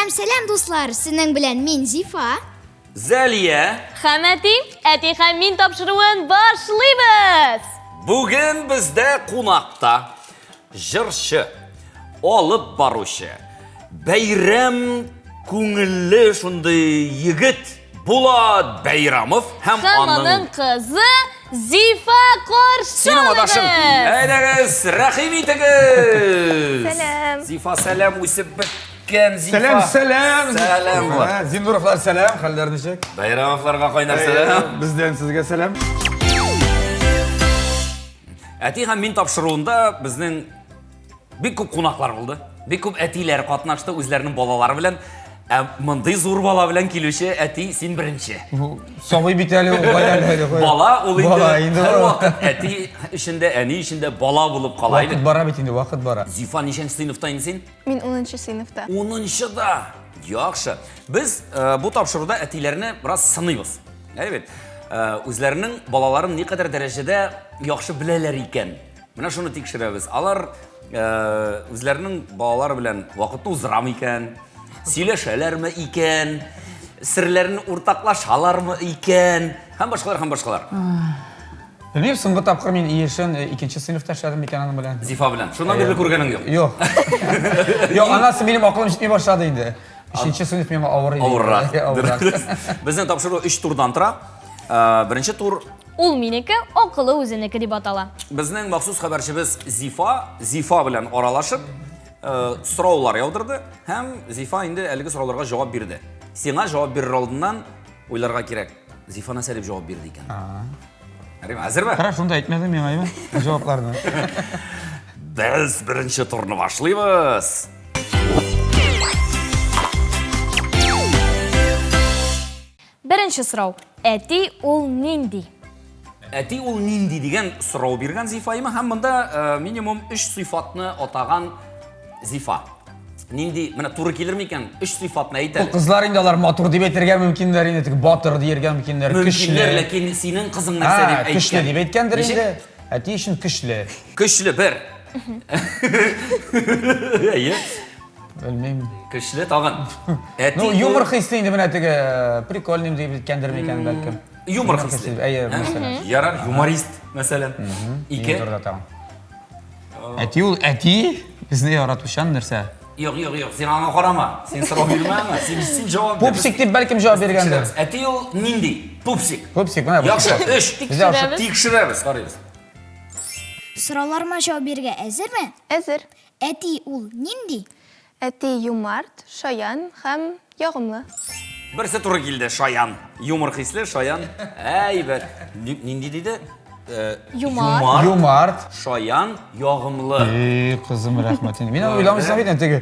Сәлам, сәлам, дуслар! Сезнең белән мин Зифа. Зәлия. Һәм әти, әти һәм мин тапшыруын башлыйбыз! Бүген бездә кунакта җырчы, алып баручы, бәйрәм күңелле шундый егет Булат Бәйрамов һәм Һәм аның кызы Зифа Синең адашың. Әйдәгез, рәхим итегез. Сәлам. Зифа, сәлам, үсеп беткән Зифа. Сәлам, сәлам. Сәлам, Булат. Зиннуровлар сәлам, хәлләр ничек? Бәйрамовларга кайнар сәлам. Бездән сезгә сәлам. Әти һәм мин тапшыруында безнең бик күп кунаклар булды. Бик күп әтиләр катнашты үзләренең балалары белән. Ә мондый зур бала белән килүче әти син беренче. Сабый бит әле ул, кая әле, кая. Бала ул инде Бала инде ул. һәрвакыт әти өчен дә, әни өчен дә бала булып кала Вакыт инде. бара бит инде, вакыт бара. Зифа, ничәнче сыйныфта инде син? Мин 10 сыйныфта. Унынчыда. Яхшы. Без э, бу тапшыруда әтиләрне бераз сыныйбыз. Әйе бит. Э, үзләренең балаларын никадәр дәрәҗәдә яхшы беләләр икән. Менә шуны тикшерәбез. Алар э, үзләренең балалары белән вакытны уздырамы икән, сөйләшәләрме икән, серләрен уртаклашалармы икән, һәм башкалар, һәм башкалар. Белмим, соңгы тапкыр мин иешен э, икенче сыйныфта эшләдем микән аның белән. Зифа белән. Шуннан бирле күргәнең юк. Юк. Юк, анасы минем акылым җитми башлады инде. Өченче сыйныф миңа авыр иде. Авыррак. Авыррак. Безнең тапшыру өч турдан тора. Э, Беренче тур Ул минеке, акылы үзенеке дип атала. Безнең махсус хәбәрчебез Зифа, Зифа белән аралашып, э, сораулар яудырды һәм Зифа инде әлеге сорауларга җавап бирде. Сиңа җавап бирер алдыннан уйларга кирәк. Зифа нәрсә дип җавап бирде икән? Рим, әзерме? Кара, шунда әйтмәде миңа, әйме? Җавапларны. Без беренче турны башлыйбыз. Беренче сорау. Әти ул нинди? Әти ул нинди дигән сорау биргән Зифаима һәм монда э, минимум өч сыйфатны атаган Зифа. Нинди, менә туры килер микән? Өч сыйфатны әйт әле. Кызлар инде алар матур дип әйтергә мөмкиннәр инде, теге батыр диергә мөмкиннәр, көчле. Мөмкиннәр, ләкин синең кызың нәрсә дип әйткән? Көчле дип әйткәндер Ничек? инде. Әти өчен көчле. Көчле бер. Әйе. Белмим. Көчле тагын. Әти Ну, юмор хисе инде менә теге э, прикольный дип әйткәндер микән бәлкем. Юмор хисле. Әйе, мәсәлән. Ярар, юморист, мәсәлән. Ике. Турыда тагын. Әти ул әти, безне яратучан нәрсә. Юк, юк, юк, син аңа карама. Син сорау бирмә аңа, син син җавап бир. Пупсик дип бәлкем җавап биргәндер. Тикшерәбез. Әти ул нинди? Пупсик. Пупсик, менә бу. Яхшы, өч. Тикшерәбез. Тикшерәбез, карыйбыз. Сорауларыма җавап бирергә әзерме? Әзер. Әти ул нинди? Әти юмарт, шаян һәм ягымлы. Берсе туры килде, шаян. Юмор хисле, шаян. Әйбәт. Нинди диде? Э, Юмарт. Юмарт. Шаян, ягымлы. Эй, кызым, рәхмәт инде. Мин уйламыйсың бит, теге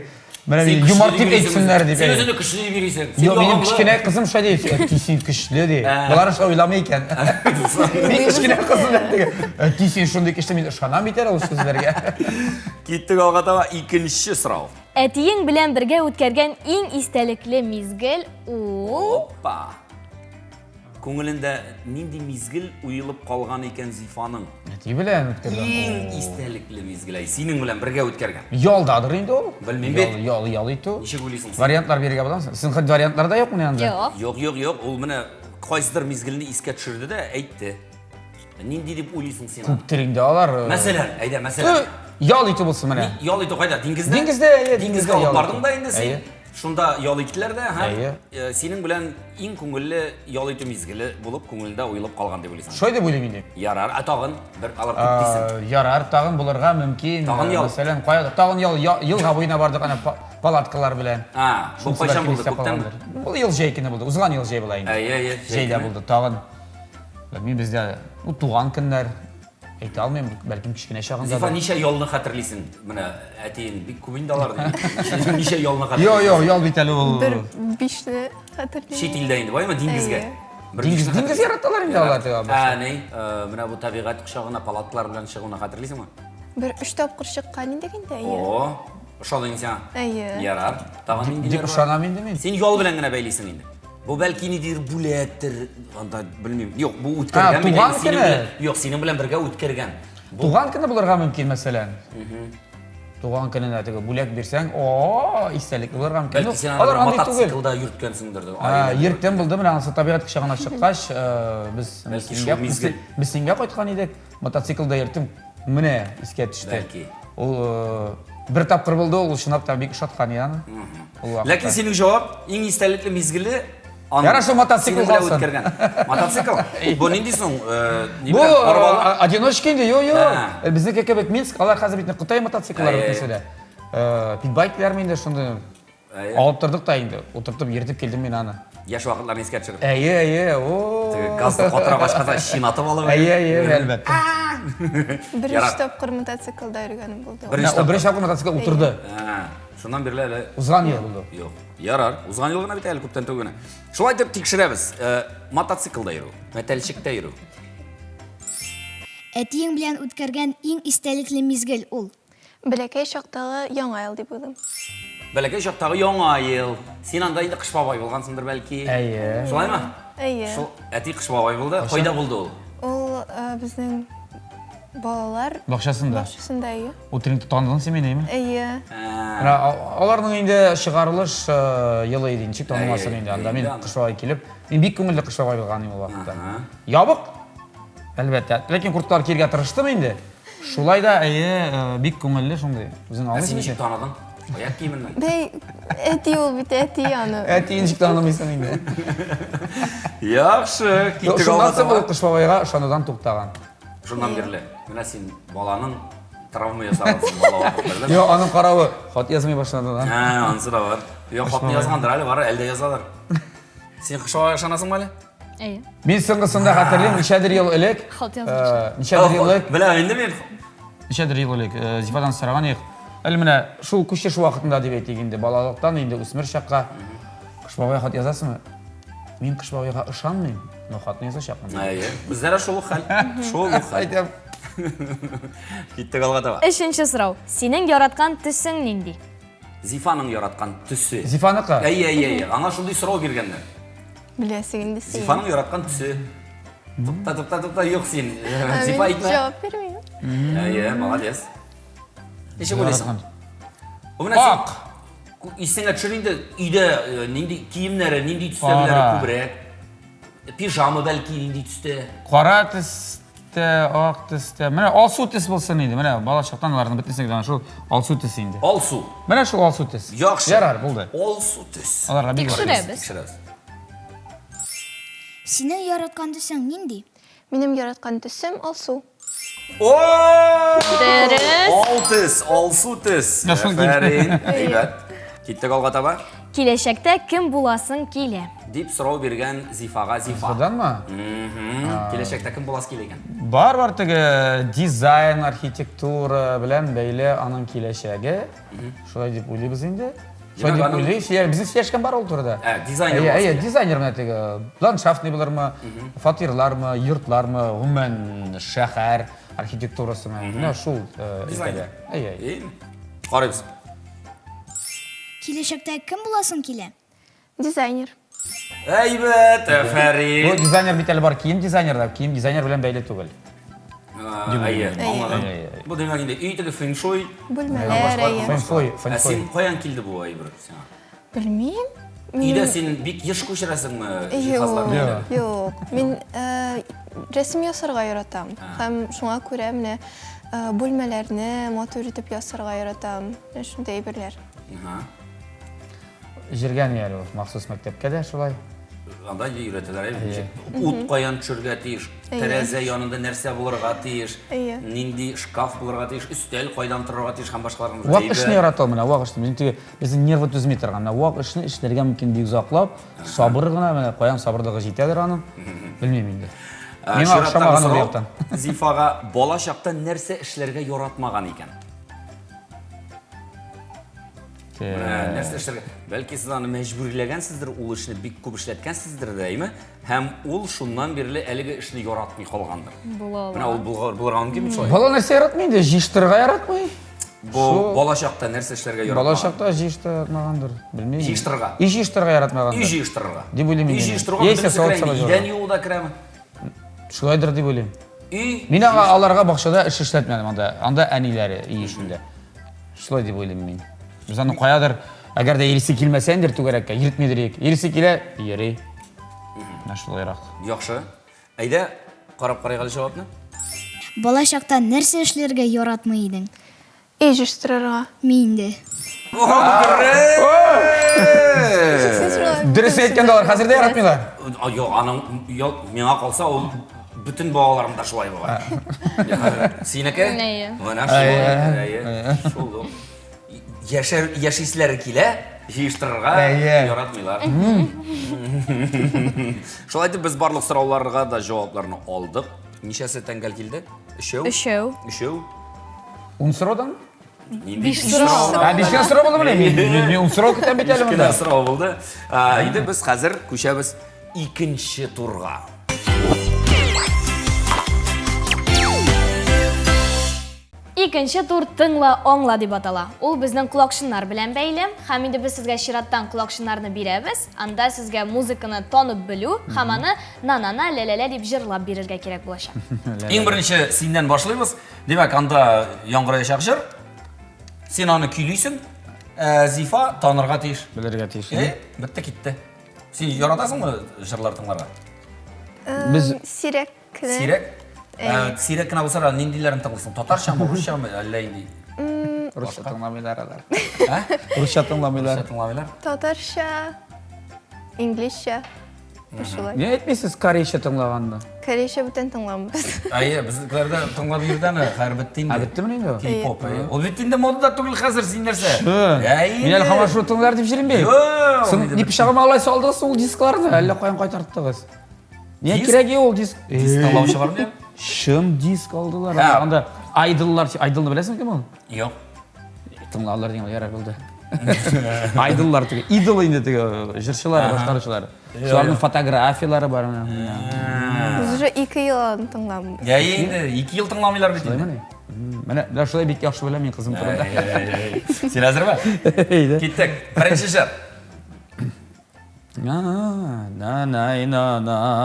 Менә Син мин юмарт дип көчле әйтсеннәр дип. Син үзеңне көчле дип йөрисең. Син Юк, минем ягымлы. кечкенә кызым шулай ди. Әти син көчле ди. Болар шулай уйламый икән. Мин кечкенә кызым теге. Әти син шундый көчле, мин ышанам бит әле ул сүзләргә. Киттек алга таба икенче сорау. Әтиең белән бергә үткәргән иң истәлекле мизгел ул? Опа. Күңелендә нинди мизгел уелып калган икән Зифаның? Әти белән үткәргән. Иң истәлекле мизгел, әй, синең белән бергә үткәргән. Ялдадыр инде ул. Белмим бит. Ял, ял итү. Ничек уйлыйсың син? Вариантлар бирергә буламы? Син хәтта вариантлар да юкмыни анда? Юк. Юк, юк, юк, ул менә кайсыдыр мизгелне искә төшерде дә әйтте. Нинди дип уйлыйсың син? Күптер инде алар. Э, Мәсәлән, әйдә, мәсәлән. Ял итү булсын менә. Ял итү кайда? Диңгездә? Диңгездә, әйе, Диңгезгә алып бардың да инде син. Шунда ял иттеләр дә һәм Әйе. э, синең белән иң күңелле ял итү мизгеле булып күңелендә уелып калган дип уйлыйсың. Шулай дип уйлыйм инде. Ярар, ә тагын бер алар күп дисең. Э, Ярар, тагын булырга мөмкин. Тагын ял. Мәсәлән, кая тагын ял елга буена бардык ана палаткалар белән. А, бу Шунысы кайчан бәлки булды? истә Күптәнме? калгандыр. Бу ел җәй көне булды. Узган ел җәй була инде. Әйе, әйе. җәй Җәйдә көне. булды. Тагын белмим бездә ну, туган көннәр Әйтә алмыйм, бәлкем кечкенә чагында. Зифа, ничә ялны хәтерлисең? Менә әтиең бик күп инде алар. Ничә ялны хәтерлисең? Йо, йо, ял бит әле ул. Бер бишне хәтерлим. Чит илдә инде, баймы, диңгезгә? Бер диңгез, диңгез яраталар инде алар. Ә, ни? Э, менә бу табигать кочагына палаткалар белән чыгуны хәтерлисеңме? Бер өч тапкыр чыккан идек инде, әйе. О, ошады инде сиңа. Әйе. Ярар. Тагын ниндиләр? Дип ышанам инде мин. Син ял белән генә бәйлисең инде. Бу бәлки ниндидер бүләктер, анда белмим. Юк, бу үткәргән бит туган инде, синең көне. белән. Юк, синең белән бергә үткәргән. Бу Туган көне булырга мөмкин, мәсәлән. Туган көненә теге бүләк бирсәң, о, истәлекле булырга мөмкин. Бәлки син аны мотоциклда йөрткәнсеңдер. Йөрттем булды, менә анысы табигать кочагына чыккач, без Мөслимгә кайткан идек, мотоциклда йөрттем. Менә искә төште. Бәлки. Ул бер тапкыр булды, ул чынлап та бик ошаткан иде аны. Ләкин синең җавап иң истәлекле мизгеле Ярар, шул мотоцикл калсын. Үткәргән. Мотоцикл? Бу нинди соң? Бу одиночка инде, юк, юк. Безнеке кебек Минск, алар хәзер бит Кытай мотоцикллары бөтенесе дә. Питбайклар инде шундый. Алып тордык та инде, утыртып йөртеп килдем мин аны. Яшь вакытларны искә төшереп. Әйе, әйе, о. Теге газны катырак ачканда чинатып алып. Әйе, әйе, әлбәттә. Беренче тапкыр мотоциклда йөргәнем булды. Беренче тапкыр мотоцикл утырды. Шуннан бирле әле Узган ел булды. Юк. Ярар, узган ел гына бит әле күптән түгел генә. Шулай итеп тикшерәбез. Э, мотоциклда йөрү, мәтәлчектә йөрү. Әтиең белән үткәргән иң истәлекле мизгел ул. Бәләкәй чактагы Яңа ел дип уйлыйм. Бәләкәй чактагы Яңа ел. Син анда инде Кыш бабай булгансыңдыр бәлки. Әйе. Шулаймы? Әйе. Шул әти Кыш бабай булды. Кайда булды ул? Ул э, безнең балалар Бакчасында. бакчасында, әйе. Утренник таныдың син мине, әйеме? Әйе. Менә аларның инде чыгарылыш э, елы иде, ничек танымасын инде. Анда мин Кыш бабай килеп, мин бик күңелле Кыш бабай булган идем ул вакытта. Ябык, әлбәттә. Ләкин курткалар киергә тырыштым инде. Шулай да, әйе, э, бик күңелле шундый. Үзең аңлыйсың. Ә син ничек таныдың? Аяк киеменнән. Бәй, әти ул бит, әти аны. Әти ничек танымыйсың инде. Яхшы, киттек алга. Шуннан соң ул Кыш бабайга ышанудан туктаган. Шуннан бирле. Менә син баланың травма ясагансың бала вакытларда. Юк, аның каравы хат язмый башлады да. Ә, анысы да бар. Юк, хатны язгандыр әле, бар, әле дә язалар. Син Кыш бабайга ышанасыңмы әле? Әйе. Мин соңгысында хәтерлим, ничәдер ел элек. Хат язмыйча. Э, ничәдер ел элек. Беләм инде мин. Ничәдер ел элек э, Зифадан сораган идек. Әле менә шул күчеш вакытында дип әйтик инде, балалыктан инде үсмер чакка Кыш бабайга хат язасыңмы? Мин Кыш бабайга ышанмыйм, но хатны язачакмын. Әйе. Бездә дә шул ук хәл. Шул ук хәл. Әйтәм. Киттек алга таба. Өченче сорау. Синең яраткан төсең нинди? Зифаның яраткан төсе. Зифаныкы. Әйе, әйе, әйе. Аңа шундый сорау биргәннәр. Беләсең инде син. Зифаның яраткан төсе. Тукта, тукта, тукта, юк син. Зифа әйтмә. Җавап бирмим. Әйе, молодец. Ничек уйлыйсың? Ак. Исеңә төшер инде, өйдә э, нинди киемнәре, нинди төстәгеләре күбрәк? Пижама бәлки нинди төстә? Кара төстә, ак төстә. Менә алсу төс булсын инде. Менә бала чактан аларның бөтенесе генә шул алсу төс инде. Алсу. Менә шул алсу төс. Яхшы. Ярар, булды. Алсу төс. Аларга бик Тикшерәбез. Тикшерәбез. Синең яраткан төсең нинди? Минем яраткан төсем алсу. О! Дөрес. Ал төс, алсу төс. Афәрин. Әйбәт. Киттек алга таба. Киләчәктә кем буласың килә? Дип сорау биргән Зифага Зифа. Зифаданмы? Киләчәктә кем буласы килә икән? Бар, бар теге дизайн, архитектура белән бәйле аның киләчәге. Шулай дип уйлыйбыз инде. Шулай дип уйлый, сөйләр, безнең сөйләшкән бар ул турыда. Ә, дизайнер Әйе, әйе, дизайнер менә теге ландшафтный булырмы, фатирлармы, йортлармы, гомумән шәһәр архитектурасымы. Менә шул э, Дизайнер. Әйе, әйе. Карыйбыз. Киләчәктә кем буласың килә? Дизайнер. Әйбәт, афәрин. Бу дизайнер бит әле бар, кием дизайнер да, кием дизайнер белән бәйле түгел. Әйе, аңладым. Бу димәк инде өй теге фэншуй. Бүлмәләр, әйе. Фэншуй, Ә фэншуй. син каян килде бу әйбер сиңа? Белмим. Өйдә син бик еш күчерәсеңме җиһазларны? Юк, юк. Мин э, рәсем ясарга яратам. Һәм шуңа күрә менә э, бүлмәләрне матур итеп ясарга яратам. Менә шундый әйберләр. Җиргә ни әле ул, махсус мәктәпкә дә шулай. Анда өйрәтәләр, әйе, ничек ут каян төшергә тиеш, тәрәзә янында нәрсә булырга тиеш, нинди шкаф булырга тиеш, өстәл кайдан торырга тиеш һәм башкалар. Вак эшне ярата ул менә, вак эшне. Безнең теге безнең нервы түзми торган. Менә вак эшне эшләргә мөмкин бик озаклап, сабыр гына менә каян сабырлыгы җитәдер аның, белмим инде. Миңа охшамаган ул яктан. Зифага бала чакта нәрсә эшләргә яратмаган икән? Менә нәрсә эшләргә? Бәлки сез аны мәҗбүриләгәнсездер, ул эшне бик күп эшләткәнсездер дә, әйме? Һәм ул шуннан бирле әлеге эшне яратмый калгандыр. Була ала. Менә ул булырга мөмкин бит шулай. Бала нәрсә яратмый инде? Җыештырырга яратмый. Бу бала чакта нәрсә эшләргә яратмаган? Бала чакта җыештырмагандыр, белмим. Җыештырырга. Өй җыештырырга яратмагандыр. Өй җыештырырга. Дип уйлыйм Өй инде. җыештыруга Яисә савыт саба җыярга. Идән юу да керәме? Шулайдыр дип уйлыйм. Өй Мин аңа аларга бакчада эш эшләтмәдем анда. Анда әниләре өй эшендә. Шулай дип уйлыйм мин. Без аны каядыр, әгәр дә йөрисе килмәсә инде түгәрәккә, йөртмидер идек. Йөрисе килә, йөри. Менә шулайрак. Яхшы. Әйдә, карап карыйк әле җавапны. Бала чакта нәрсә эшләргә яратмый идең? Өй җыештырырга. Мин дә. Дөрес әйткәндә алар хәзер дә яратмыйлар. Юк, аның миңа калса ул бөтен балаларым да шулай була. Синеке? Әйе. Менә шулай. Әйе. Шул ук. Яшәр яшисләре килә, җыештырырга яратмыйлар. Шулай итеп без барлык сорауларга да җавапларны алдык. Ничәсе тәңгәл килде? Өчәү. Өчәү. Өчәү. Ун сораудан? Нинди Биш сорау. Ә, биш кенә сорау булдымыни? Мин, мин, мин ун сорау көтәм бит әле Биш кенә монда. сорау булды. А, Инде без хәзер күчәбез икенче турга. Икенче тур Тыңла, аңла дип атала. Ул безнең колакчыннар белән бәйле. Һәм инде без сезгә чираттан колакчыннарны бирәбез. Анда сезгә музыканы танып белү һәм аны на-на-на, лә-лә-лә дип җырлап бирергә кирәк булачак. Иң беренче синнән башлыйбыз. Димәк, анда яңгыраячак җыр. Син аны көйлисең. Ә Зифа танырга тиеш. Белергә тиеш. Э, бетте китте. Син яратасыңмы җырлар тыңларга? Без Сирәк кенә. Сирәк? Ә, сирәк кенә булса да ниндиләрен тыңлыйсың? Татарчамы, русчамы, әллә инде? Русча тыңламыйлар алар. Ә? Русча тыңламыйлар. Русча тыңламыйлар? Татарча, инглизчә. Шулай. Ни әйтмисез корейча тыңлаганны? Корейча бүтән тыңламыйбыз. Әйе, безнекеләр дә тыңлап йөрде аны, хәер бетте инде. Ә беттеме инде ул? Кей-поп. әйе. Ул бит инде модада түгел хәзер, син нәрсә? Әйе. Мин әле һаман шуны тыңлар дип йөрим бит. Юк, Соң инде ни пычагыма алай салдыгыз соң ул дискларны? Әллә каян кайтарттыгыз? Нигә Диск? кирәк ул диск? Диск тыңлаучы бармы? Чын диск алдылар. Ә. Анда айдоллар, айдолны беләсеңме кем ул? Юк. Тыңладылар дигән ярар булды. Айдоллар теге, идол инде теге җырчылар, башкаручылар. Шуларның фотографияләре бар менә. Без уже ике ел аны тыңламыйбыз. Я инде ике ел тыңламыйлар бит инде. Менә менә шулай бик яхшы беләм мин кызым турында. Син әзерме? Әйдә. Киттек. Беренче җыр. На най на най на най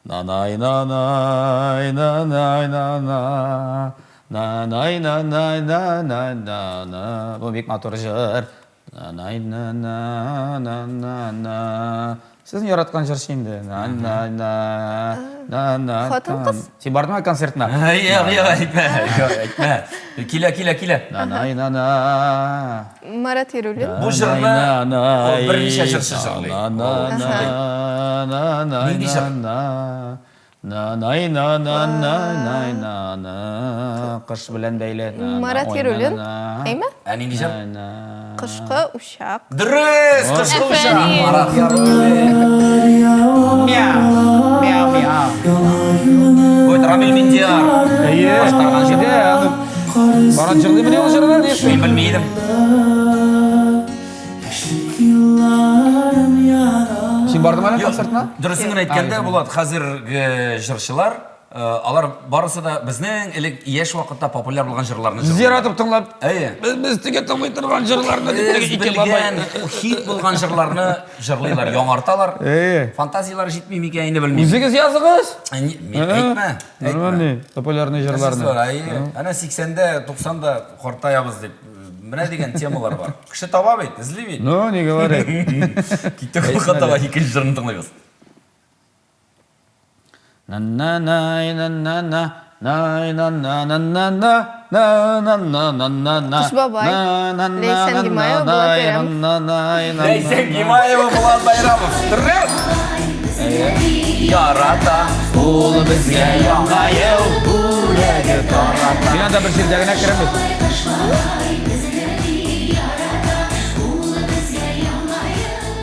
на най на най на на на най на най на най на на Бу бик матур җыр. На най на на на на на Сезнең яраткан җырчы инде. На на на на на Хатын-кыз? Син бардыңмы концертына? Юк, юк, әйтмә. Юк, әйтмә. Килә, килә, килә. На най на на Марат Яруллин. Бу җырны ул берничә җырчы җырлый. На на на на на Нинди җыр? на на най на на на най на на Кыш белән бәйле. На, на, Марат ой, на, Яруллин. на, Әйме? Ә нинди җыр? на, на. Кышкы учак. Дөрес, кышкы учак. Афәрин. Марат Яруллин. Мяу, мяу, мяу. Бу бит Рамил Миндияр. Әйе. Башкарган җыр. Әйе, аны Марат җырлыймыни ул җырны? Мин белми идем. Син бардыңмы әле Юк, концертына? Дөресен генә әйткәндә, Булат, хәзерге җырчылар, э, алар барысы да безнең элек яшь вакытта популяр булган җырларны Без җырлыйлар. яратып тыңлап, Әйе. без без теге тыңлый торган җырларны дип Без теге ике бабай. белгән хит булган җырларны җырлыйлар, яңарталар. Әйе. Фантазияләре җитми микән инде белмим. Үзегез языгыз. Ә, ни- мин- Әйтмә. әйтмә. Нормальный, популярный Нәрсәсе бар, җырларны. әйе. Әнә 80-дә, 90-да картаябыз дип. Менә дигән темалар бар. Кеше таба бит, эзли бит. Ну, не говори. Киттек алга таба икенче җырны тыңлыйбыз. На на на на на на на на на на на на на на на на на на Кыш бабай. на на на Ләйсән на Гимаева, на Булат на Бәйрәмов. на на на Ләйсән Гимаева, Булат Байрамов. Дөрес! Ярата ул безгә яңа ел бүләге тарата. Мин анда бер җирдә генә керәм бит.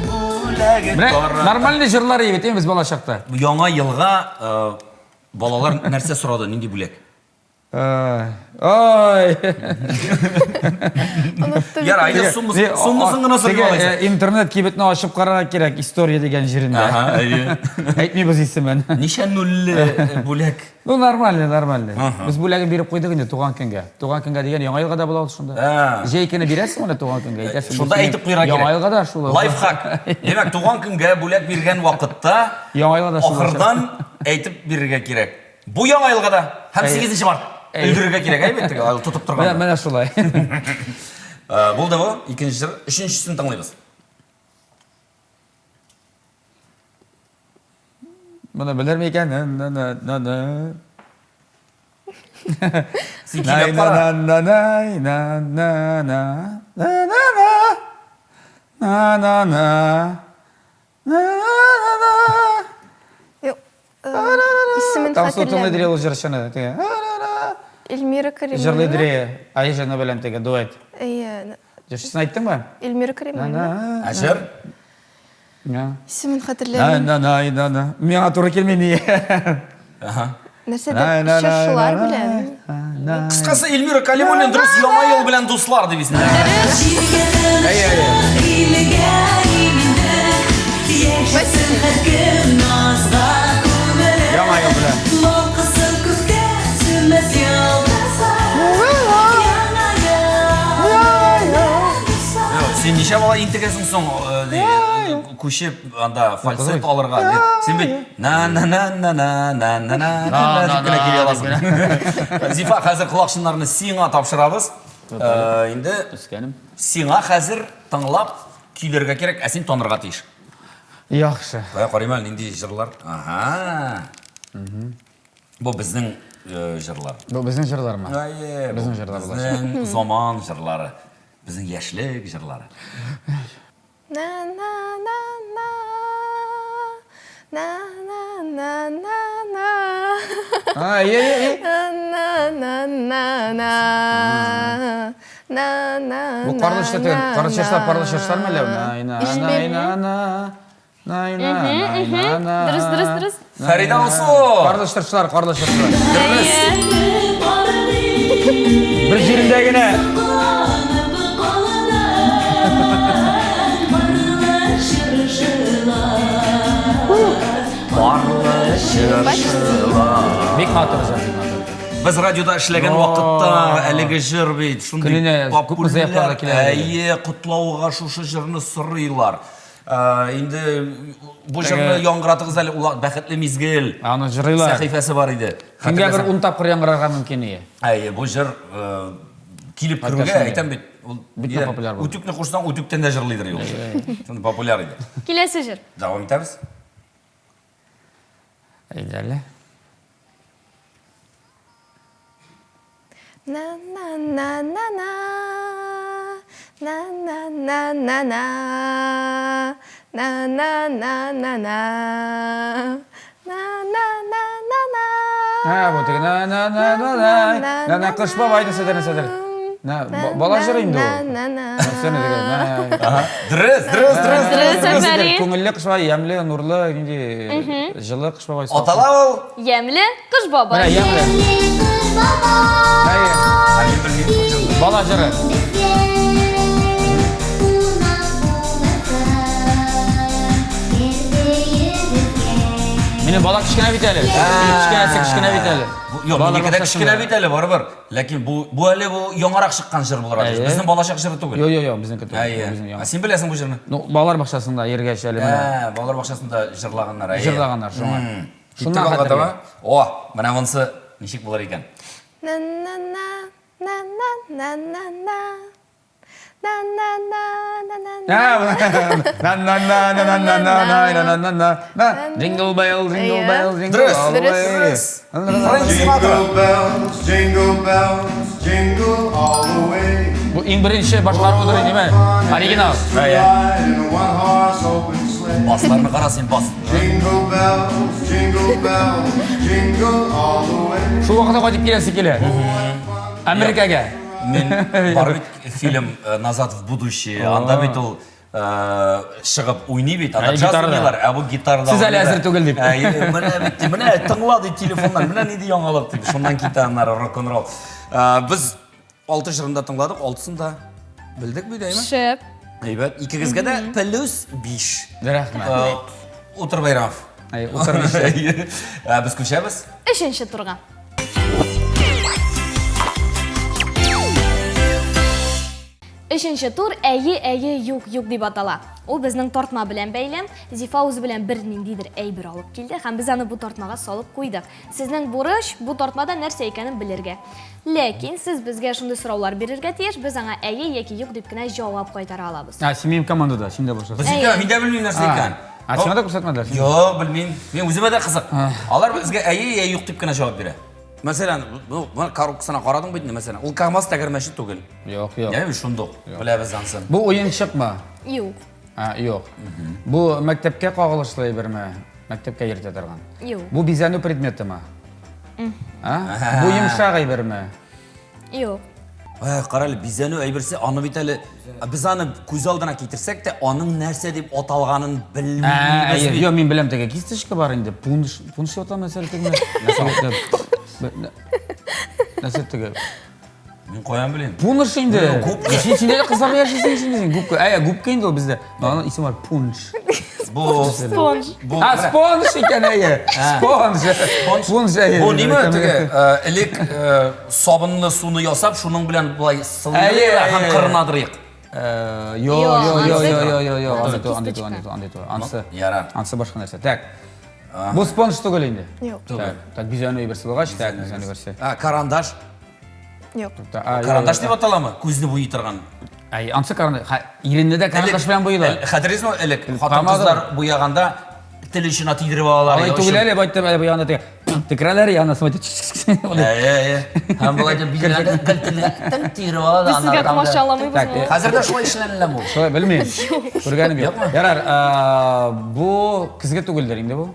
Бүләге Менә тарата. нормальный җырлар иде бит, без бала чакта. Яңа елга э, балалар нәрсә сорады, нинди бүләк? Ай. Оныттым. Ярар, әйдә суммасын суммасын гына сорый Теге, алайса. э, Интернет кибетне ачып карарга кирәк, история дигән җирендә. Ага, әйе. Әйтмибез исемен. Ничә нульле э, бүләк? Ну, нормально, нормально. Без бүләген биреп куйдык инде туган көнгә. Туган көнгә дигән яңа елга да була ул шунда. Ә. Җәй көне бирәсең моны туган көнгә, әйтәсең. бу Шунда синең әйтеп куярга кирәк. Яңа елга да шул. Лайфхак. Димәк, туган көнгә бүләк биргән вакытта Яңа елга да шул. ахырдан әйтеп бирергә кирәк. Бу яңа елга да һәм 8 март. Өлгерергә кирәк, әйбәт теге, тотып торганда. Менә шулай. Булды бу, икенче җыр, өченчесен тыңлыйбыз. Моны белер микән? На на на на. Син көйләп кара. На на на на на на на на на на на на на на. Юк. Исемен Таңсу тыңлый хәтерләмим. дри ул җырчыны. Теге. Эльмира Каримуллина. Җырлый дри Айжаны белән теге дуэт. Әйе. Җырчысын әйттеңме? Эльмира Каримуллина. Ә җыр? Исемен хәтерләмим. На на на на. Миңа туры килми ни. Ага. Нәрсәдер чыршылар белән. Кыскасы, Эльмира Калимуллин дөрес Яңа ел белән дуслар дип исемләнә. Әйе, әйе. Яңа ел белән. Син ничә бала интегәсең соң, күчеп анда фальцет алырга дип. Син бит на на на на на на на на на дип кенә килә аласың. Зифа, хәзер колакчыннарны сиңа тапшырабыз. Инде Үскәнем. Сиңа хәзер тыңлап көйләргә кирәк, ә син танырга тиеш. Яхшы. Кая карыйм әле нинди җырлар. Ага. Бу безнең җырлар. Бу безнең җырлармы? Әйе, Безнең җырлар булачак. Безнең заман җырлары. Безнең яшьлек җырлары. На на на на на на на на на А, е, е, е. На на на на на на Бу карлы чыршы, карлы чыршылар, парлы чыршылар мәллә? На на на на на на на на. Дөрес, дөрес, дөрес. Фәридә Алсу! Карлы чыршылар, карлы чыршылар. Дөрес. Бер җирендә генә. Парлы чыршылар. Бик матур җыр, бик матур. Без радиода эшләгән вакытта әлеге җыр бит шундый Көненә күпме заявкалар килә иде. Әйе, котлауга шушы җырны сорыйлар. Инде бу җырны яңгыратыгыз әле, ул бәхетле мизгел. Аны җырлыйлар. Сәхифәсе бар иде. Көнгә бер 10 тапкыр яңгырарга мөмкин ие. Әйе, бу җыр килеп керүгә әйтәм бит, ул бик тә популяр булды. Үтүкне кушсаң, үтүктән дә җырлыйдыр ул. Шундый популяр иде. Киләсе җыр. Дәвам итәбез. Әйдә әле. На на на на на на на на на на на на на на на на на на на на Ә, бу теге на на на на на на на кыш бабай нәрсәдер нәрсәдер. На бала җыры инде ул. На на Нәрсәне теге на. Дөрес, дөрес, дөрес. Дөрес, афәрин. Күңелле кыш бабай, ямьле, нурлы, нинди җылы кыш бабай. Атала ул. Ямьле кыш бабай. Менә ямьле. Әйе. Ә мин белмим бу җырны. Бала җыры. Минем бала кечкенә бит әле. Кечкенәсе кечкенә бит әле. Юк, Балалар минеке дә бакчасында. кечкенә бит әле, барыбер. Ләкин бу бу әле бу яңарак чыккан җыр булырга тиеш. Әйе. Безнең балачак җыры түгел. Юк, юк, юк, безнеке түгел. Әйе. Безнең яңа. Ә син беләсең бу җырны? Ну, балалар бакчасында йөргәч әле менә. Ә, балалар бакчасында җырлаганнар, әйе. Җырлаганнар шуңа. Шуннан Шуннан хәтерлим. О, менә монысы ничек булыр икән? На на на на на на на на на на на на на На на на на на на на на на на на на Jingle bell, jingle bell, jingle Дөрес, all the way. дөрес. Фрэнк Синатра. Jingle bells, jingle bells, jingle all the way. Бу иң беренче башкаруыдыр инде, Оригинал. Әйе. Ride in a one horse open sleigh. Басларны кара син, бас. Jingle bells, jingle bells, jingle all the way. Шул вакытта кайтып киләсе килә. Америкага. Мин бар бит фильм э, Назад в будущее. Анда бит ул э, чыгып уйный бит, анда Ә, джаз гитарада. уйныйлар, ә бу гитарада. Сез әле уйный да. әзер түгел дип. Ә, менә бит, менә тыңла ди телефоннан, менә нинди яңалык дип. Шуннан китә аннары рок-н-ролл. Э, Без алты җырын да тыңладык, алтысын да белдек бит, әйме? Шәп. Әйбәт. Икегезгә дә плюс 5. Рәхмәт. Утыр Байрамов. Әй, утыр биш. Ә, Без күчәбез. Өченче турга. Өченче тур әйе, әйе, юк, юк дип атала. Ул безнең тартма белән бәйле. Зифа үзе белән бер ниндидер әйбер алып килде һәм без аны бу тартмага салып куйдык. Сезнең бурыч бу тартмада нәрсә икәнен белергә. Ләкин сез безгә шундый сораулар бирергә тиеш, без аңа әйе яки юк дип кенә җавап кайтара алабыз. А, син минем командада, син дә булышасың. Без икәү, мин дә белмим нәрсә икән. А, сиңа да күрсәтмәделәр? Юк, белмим. Мин үземә дә кызык. Алар безгә әйе я юк дип кенә җавап бирә. Мәсәлән, ну, моның коробкасына карадың бит инде, мәсәлән. Ул КАМАЗ тәгәрмәче түгел. Юк, юк. Яме шундук. Беләбез ансын. Бу уенчыкмы? Юк. А, юк. Бу мәктәпкә кагылышлы әйберме? Мәктәпкә йөртә торган. Юк. Бу бизәнү предметымы? А? Бу йомшак әйберме? Юк. Ай, кара әле, бизәнү әйберсе, аны бит әле без аны күз алдына китерсәк тә, аның нәрсә дип аталганын белмибез бит. Юк, мин беләм, теге кисточка бар инде. Пунш, пунш дип атала нәрсә теге? Нәрсә теге? Мин каян белим? Пунш инде. Губка. Син син дә кызлар яшисең инде син. Губка. Әй, губка инде ул бездә. Аның исеме бар пунш. Бу Спонж. Бу А, спонж икән әйе. Спонж. Спонж әйе. Бу ниме теге э, элек э, сабынлы суны ясап, шуның белән болай Әйе, сылыйк һәм әйе. кырынадырыйк. Э, Йо, йо, йо, йо, йо, йо, йо, андый түгел, андый түгел, андый түгел, андый түгел. Ансы. Ярар. Ансы башка нәрсә. Так. Бу спонж түгел инде. Юк. Так, так бизәнү әйберсе булгач, так, бизәнү әйберсе. А, карандаш. Юк. Тукта, а, Карандаш дип аталамы? Күзне буйый торган. Әй, ансы карандаш. Ха, иренне дә карандаш белән буйыйлар. Хәтерлисеңме, элек хатын-кызлар буяганда тел очына тидереп алалар. Алай түгел әле, байтып әле буяганда теге текрәләр янына смотри. Әйе, әйе. Һәм болай дип бизәгәндә гел телгә тел тидереп ала да. Без сезгә комачауламыйбызмы? Хәзер дә шулай эшләнеләме ул? Шулай белмим. Күргәнем юк. Ярар, бу көзге түгелдер инде бу.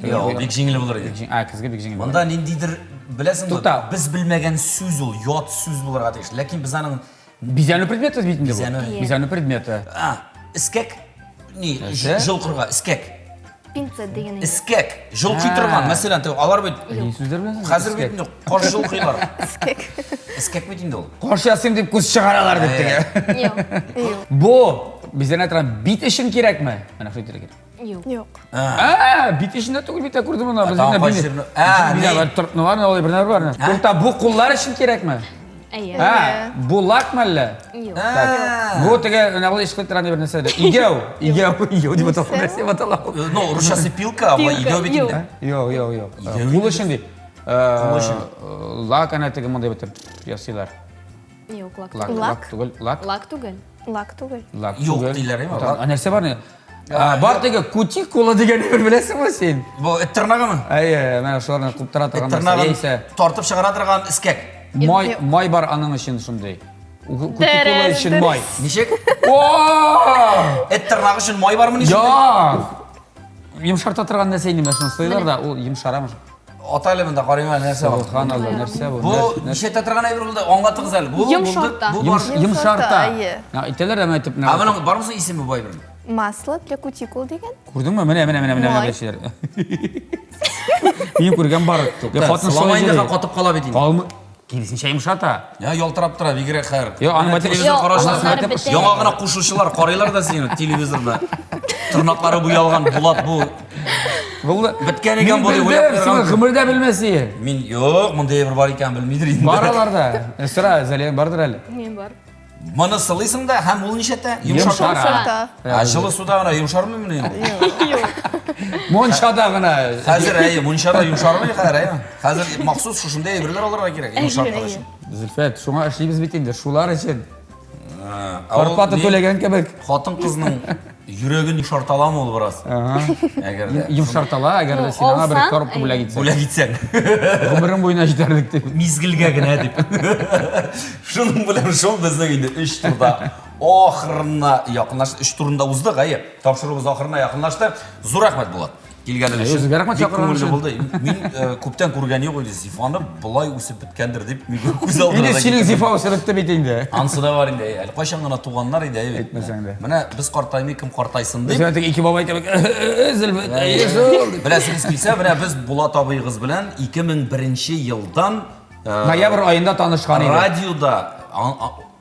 Юк, бик җиңел булыр иде. А, көзге бик җиңел. Монда ниндидер, беләсеңме, без белмәгән сүз ул, ят сүз булырга тиеш. Ләкин без аның Бизәнү предметы бит инде бу. Бизәнү. Бизәнү предметы. А, эскәк. Ни, җылкырга, эскәк. Пинцет дигән әйбер. Эскәк, җылкый торган, мәсәлән, теге алар бит Ни сүзләр беләсең? Хәзер бит инде каш җылкыйлар. Эскәк. Эскәк бит инде ул. Каш ясыйм дип күз чыгаралар дип теге. Юк. Бу бизәнә торган бит өчен кирәкме? Менә шул әйтергә кирәк. Юк. Юк. Ә, бит эчендә түгел бит, күрдем моны. Без тагын инде кайсы бит. җирне- Ә, Бит ни? бар, тортны бар, алай бернәр бар. Тукта, бу куллар өчен кирәкме? Әйе. Ә, бу лак мәллә? Юк. Так. Бу теге менә бу ишкыл торган бер нәрсә дә. Игәү, игәү, игәү дип атала, нәрсә дип атала ул? Ну, русчасы пилка, а Пилка, игәү бит юк. инде. Юк, юк, юк. Игәү Кул өчен ди. Кул өчен. Лак әнә теге мондый бит ясыйлар. Юк, лак Лак, түгел. лак түгел, лак. Лак түгел. Лак түгел. Лак Юк түгел. диләр, әйме, Та- лак? А нәрсә бар ни? А, Бар теге кутикула дигән әйбер беләсеңме син? Бу эт тырнагымы? Әйе, менә шуларны куптыра Эт торган нәрсә. тырнагын Яисә тартып чыгара торган эскәк. май, май бар аның өчен шундый. Кутикула өчен май. Ничек? О! Эт тырнагы өчен май бармыни шундый? Юк! Йомшарта торган нәрсә инде менә шуны сыйлар да, ул йомшарамы? Ата әле монда карыйм әле нәрсә бар. Субханалла, нәрсә бу? Бу Нәр- ничәтә торган әйбер булды? Аңлатыгыз әле. Бу Йомшарта. булды, Бу бар. Йомш- Йомшарта. Әйе. Ә, Әйтәләр дә әйтеп. Ә моның бармы соң исеме бу әйбернең? Масло для кутикул дигән. Күрдеңме? Менә, менә, менә, менә, Май. менә шиләр. Мин күргән бар. Я хатын Сылама шулай инде йөри. катып кала бит инде. Калмый. Киресенчә йомшата. Я ялтырап тора бигрәк хәер. Йо, аны Менә байтак- телевизор Йо, караучылар аннары бетә. Яңа гына кушучылар карыйлар да сине телевизорда. Тырнаклары буялган Булат бу. Булды. Беткән икән Мин бу дип уйлап белдем, син куйган. гомердә белмәс идең. Мин юк, мондый әйбер бар икән белмидер инде. Бар аларда. Э, Сора, Зәлия бардыр әле. Мин бар. Моны сылыйсың да һәм ул ничәтә? Йомшарта. Йомшарта. Ә җылы суда гына йомшармыймыни ул? Мончада гына. Хәзер әйе, мунчада йомшармый хәзер әйе. Хәзер махсус шушындай әйберләр алырга кирәк, йомшартыр өчен. Зөлфәт, шуңа эшлибез бит инде, шулар өчен. Ә ул Зарплата ни- түләгән кебек. Хатын-кызның йөрәген йомшарта аламы ул бераз? Әгәр дә Йомшартала, әгәр дә Ну, син аңа бер алсаң, коробка бүләк итсәң. бүләк итсәң. Гомерең буена җитәрлек дип. Мизгелгә генә дип. Шуның белән шул безнең инде өч турда ахырына якынлашты. Өч турында уздык, әйе. Тапшыруыбыз ахырына якынлашты. Зур рәхмәт, Булат. Килгәнең өчен. Үзегә рәхмәт Бик чакырган күңелле өчен. булды. Мин э, күптән күргән юк иде Зифаны болай үсеп беткәндер дип мин күз алдына Инде да синең китердем. Зифа үсеп бетте бит инде. Ансы да бар инде. Әле кайчан гына туганнар иде, әйе. Әйтмәсәң дә. Менә без картаймый кем картайсын дип. Үзеңә теге ике бабай кебек Зөлфәт, әйе шул. дип. Беләсегез килсә, менә без Булат абыегыз белән 2001 елдан э, Ноябрь аенда танышкан идек. радиода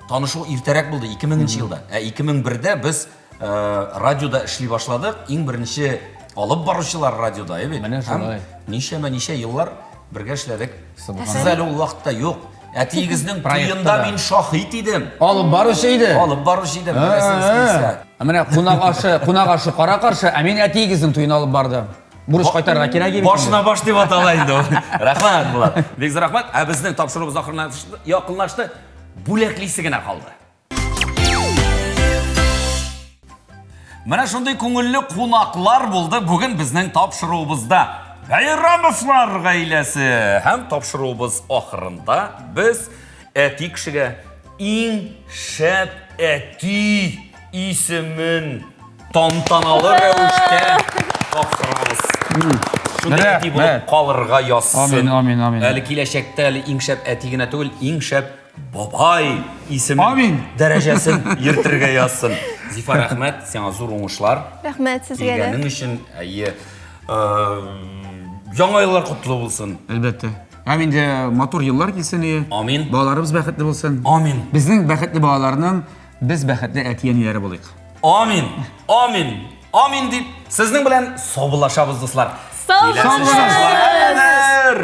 танышу иртәрәк булды, 2000 елда. Ә 2001дә без Э, радиода эшли башладык. Иң беренче алып баручылар радиода, әйе бит? Менә шулай. Ничәмә ничә еллар бергә эшләдек. Сез әле ул вакытта юк. Әтиегезнең Проектта туенда да. мин шаһит идем. Алып баручы иде. Алып баручы идем, беләсегез килсә. Ә Менә кунак ашы, кунак ашы кара каршы, ә мин әтиегезнең туен алып бардым. Бурыч кайтарырга кирәк иде. Башына баш дип атала инде ул. Рәхмәт, Булат. Бик зур рәхмәт. Ә безнең тапшыруыбыз ахырына якынлашты. Бүләклисе генә калды. Менә шундый күңелле кунаклар булды бүген безнең тапшыруыбызда. Бәйрамовлар гаиләсе. Һәм тапшыруыбыз ахырында без әти кешегә иң шәп әти исемен тантаналы рәвештә тапшырабыз. Шундый әти булып калырга язсын. Амин, амин, амин. Әле киләчәктә әле иң шәп әти генә түгел, иң шәп бабай исемен, Амин. дәрәҗәсен йөртергә язсын. Зифа, рәхмәт, сиңа зур уңышлар. Рәхмәт сезгә дә. Килгәнең өчен, әйе. Яңа еллар котлы булсын. Әлбәттә. Һәм инде матур еллар килсен ие. Амин. Балаларыбыз бәхетле булсын. Амин. Безнең бәхетле балаларның без бәхетле әти-әниләре булыйк. Амин. Амин. Амин дип сезнең белән саубуллашабыз, дуслар. Сау Киләсе булыгыз! чаралар.